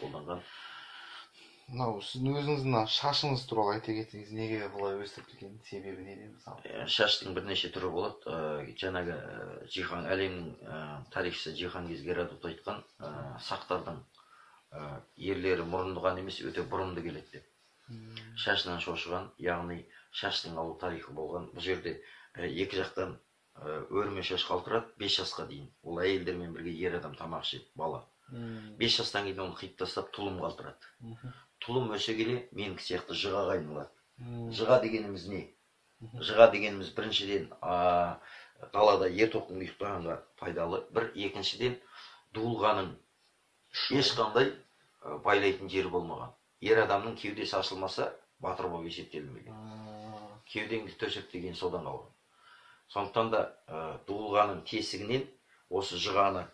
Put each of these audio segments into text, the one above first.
Қолданған. Мынау сіздің өзіңіздің мына шашыңыз туралы айта кетсеңіз, неге бұлай өсірілген, себебі неде мысалы? Шаштың бірнеше түрі болады. Жаңағы жиһан әлемнің тарихшысы Жиһангез Геродот айтқан, сақтардың ерлері мұрынды ғана емес, өте бұрымды келеді деп. Шашынан шошыған, яғни шаштың алу тарихы болған. Бұл жерде екі жақтан өрме шаш қалтырады 5 жасқа дейін. Ол әйелдермен бірге ер адам тамақ ішеді, бала. 5 жастан кейін оны қиып тастап тұлым қалтырады. Тұлым өсе келе менікі сияқты жығаға айналады. Жыға дегеніміз не? Жыға дегеніміз біріншіден далада ер тоқым ұйықтағанға пайдалы. Бір, екіншіден дуылғаның ешқандай байлайтын жері болмаған. Ер адамның кеудесі ашылмаса батыр болып есептелінбеген. Кеудеңді төсеп деген содан қалған. Сондықтан да дуылғаның тесігінен осы жығаны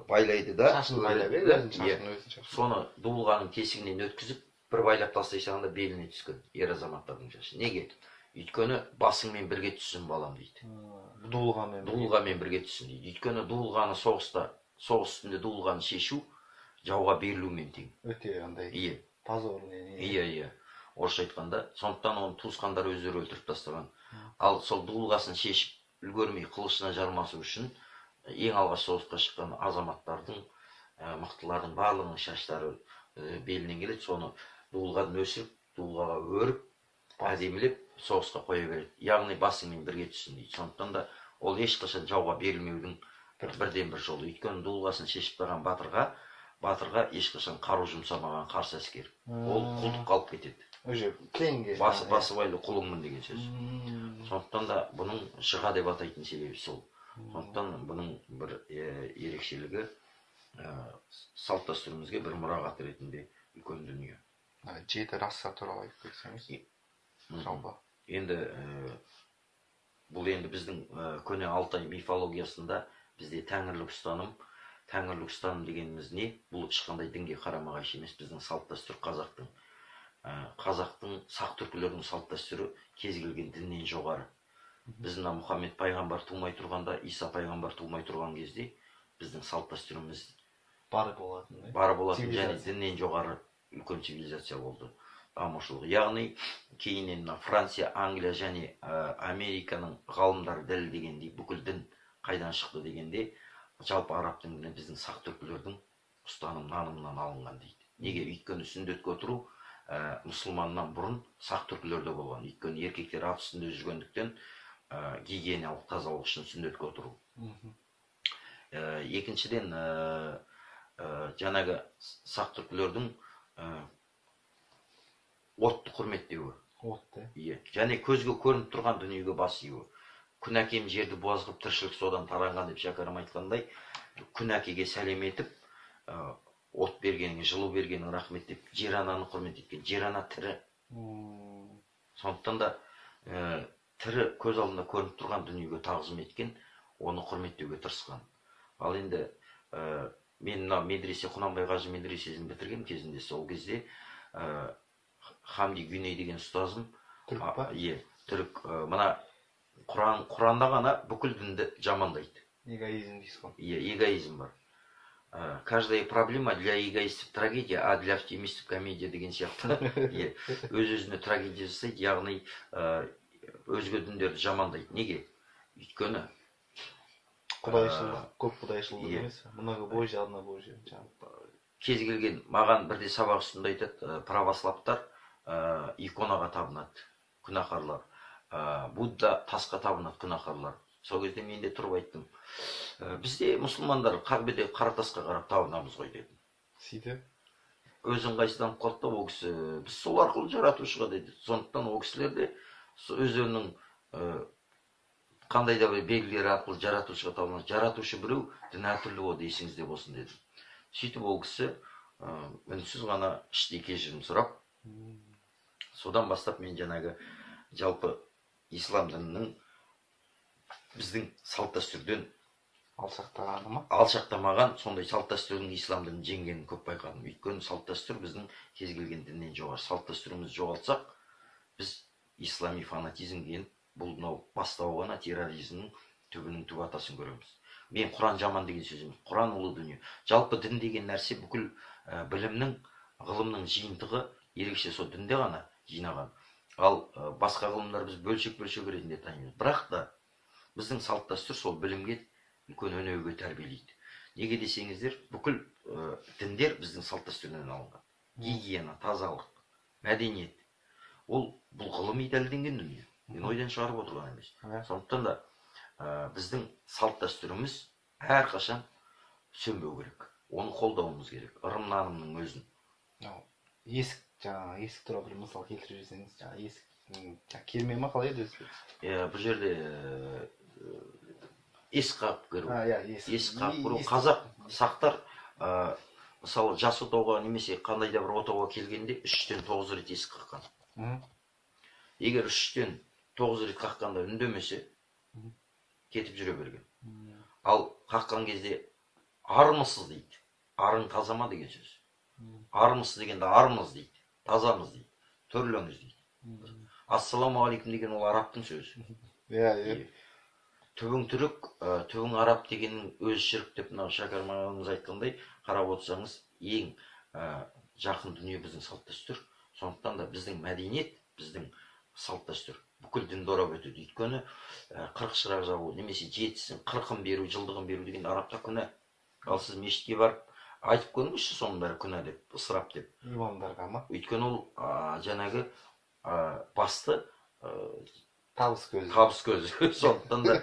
байлайды да, шашын байлап, өзінің. Соны дуылғаның тесігінен өткізіп, бір байлап тастай салғанда беліне түскен ер азаматтардың шашы. Неге? Өйткені басыңмен бірге түссін балам дейді. Дуылғамен. Дуылғамен бірге түссін дейді. Өйткені дуылғаны соғыста, соғыс үстінде дуылғаны шешу жауға берілумен тең. Өте андай. Иә. Позорный. Иә, иә. Орысша айтқанда, сондықтан оны туысқандары өздері өлтіріп тастаған. Ал сол дуылғасын шешіп үлгермей қылышына жармасу үшін ең алғаш соғысқа шыққан азаматтардың, мықтылардың барлығының шаштары белінен келеді. Соны дуылғадан өсіріп, дуылғаға өріп, әдемілеп соғысқа қоя береді. Яғни басыңмен бірге түссін дейді. Сондықтан да ол ешқашан жауға берілмеудің бірден бір жолы. Өйткені дуылғасын шешіп тастаған батырға ешқашан қару жұмсамаған қарсы әскер. Ол құлдыққа алып кетеді. Уже кленге басыбайлы құлыңмын деген сөз. Сондықтан да бұның жыға деп атайтын себебі сол. Сондықтан бұның бір ерекшелігі салт дәстүрімізге бір мұрағат ретінде үлкен дүние. Жеті раса туралы айтып кетсеңіз жалпы. Енді бұл енді біздің көне Алтай мифологиясында бізде тәңірлік ұстаным. Тәңірлік ұстаным дегеніміз не? Бұл ешқандай дінге қарама-қайшы емес, біздің салт дәстүр қазақтың. Қазақтың, сақ түркілердің салт дәстүрі кез келген діннен жоғары. Біздің Мұхаммед пайғамбар тумай тұрғанда, Иса пайғамбар тумай тұрған кезде біздің салт дәстүріміз бар болатын, бар болатын және діннен жоғары үлкен цивилизация болды. Дамушылық. Яғни кейіннен Франция, Англия және Американың ғалымдары дәлелдегендей, бүкіл дін қайдан шықты дегенде, жалпы араб діні біздің сақ түркілердің ұстаным нанымынан алынған дейді. Неге? Өйткені сүндетке отыру мұсылманнан бұрын сақ түркілерде болған. Өйткені еркектер ат үстінде жүргендіктен гигиеналық тазалық үшін сүндетке отыру. Екіншіден, жаңағы сақ түркілердің отты құрметтеуі. Отты. Иә. Және көзге көрініп тұрған дүниеге бас июі. Күн әкем жерді буаз қылып тіршілік содан таранған деп Шәкәрім айтқандай, күн әкеге сәлем етіп, от бергеніңе, жылу бергеніңе рахмет деп жер ананы құрмет еткен. Жер ана тірі. Сондықтан да тірі көз алдында көрініп тұрған дүниеге тағзым еткен, оны құрметтеуге тырысқан. Ал енді мен мына медресе, Құнанбай қажы медресесін бітірген кезінде, сол кезде Хамди Гүней деген ұстазым, түрік па? Иә, түрік. Мына Құранда ғана бүкіл дінді жамандайды. Эгоизм дейсіз ғой. Иә, эгоизм бар. Каждая проблема для эгоистов трагедия, а для оптимистов комедия деген сияқты. Өз-өзіне трагедия жасайды, яғни өзге діндерді жамандайды. Неге? Өйткені құдайшылдық, көп құдайшылдық емес, многобожие, однобожие. Кез келген маған бірде сабақ үстінде айтады, православтар иконаға табынады, күнәһарлар. Будда тасқа табынады, күнәһарлар. Сол кезде мен де тұрып айттым, бізде мұсылмандар Қағбеде қара тасқа қарап табынамыз ғой дедім. Сөйтіп өзі ыңғайсызданып қалды да, ол кісі біз сол арқылы жаратушыға деді. Сондықтан ол кісілер де өздерінің қандай да бір белгілері арқылы жаратушыға табынады. Жаратушы біреу, дін әртүрлі болады, есіңізде болсын дедім. Сөйтіп ол кісі үнсіз ғана іштей кешірім сұрап, содан бастап мен жаңағы жалпы ислам дінінің біздің салт дәстүрден алшақтағаны ма? Алшақтамаған, сондай салт дәстүрдің ислам дінін жеңгенін көп байқадым. Өйткені салт дәстүр біздің кез келген діннен жоғары. Салт дәстүрімізді жоғалтсақ, біз ислами фанатизм деген бұл мынау бастауы ғана терроризмнің түбінің түп атасын көреміз. Мен Құран жаман деген сөз емес. Құран ұлы дүние. Жалпы дін деген нәрсе бүкіл білімнің, ғылымның жиынтығы, ерекше сол дінде ғана жинаған. Ал басқа ғылымдар біз бөлшек-бөлшек ретінде танимыз. Бірақ та біздің салт дәстүр сол білімге, үлкен өнегеге тәрбиелейді. Неге десеңіздер, бүкіл діндер біздің салт дәстүрден алынған. Гигиена, тазалық, мәдениет. Ол бұл ғылыми дәлелденген дүние. Мен ойдан шығарып отырған емес. Сондықтан да біздің салт дәстүріміз әрқашан сөнбеу керек. Оны қолдауымыз керек. Ырым нанымның өзін. Есік, жаңағы есік туралы бір мысал келтіріп жіберсеңіз, жаңағы есік керме ма қалай еді өзі? Иә, бұл жерде есік қағып кіру. Есік қағып кіру. Қазақ сақтар, мысалы, жас отауға немесе қандай да бір отауға келгенде 3-тен 9 рет есік қаққан. Егер 3-тен 9 рет қаққанда үндемесе, кетіп жүре берген. Ал қаққан кезде армысыз дейді. Арың таза ма деген сөз. Армысыз дегенде армыз дейді, тазамыз дейді, төрлеңіз дейді. Ассалаумағалейкум деген ол арабтың сөзі. Иә. Түбің түрік, түбің араб дегеннің өзі шірк деп мынау Шәкәрім ағамыз айтқандай, қарап отырсаңыз, ең жақын дүние біздің салт дәстүр. Сондықтан да біздің мәдениет, біздің салт дәстүр бүкіл дінді орап өтеді. Өйткені 40 шырақ жабу немесе жетісін, 40-ын беру, жылдығын беру деген арабта күнә. Ал сіз мешітке барып айтып көріңізші, соның бәрі күнә деп, ысырап деп. Имамдарға ма? Өйткені ол жаңағы басты табыс көзі. Табыс көзі. Сондықтан да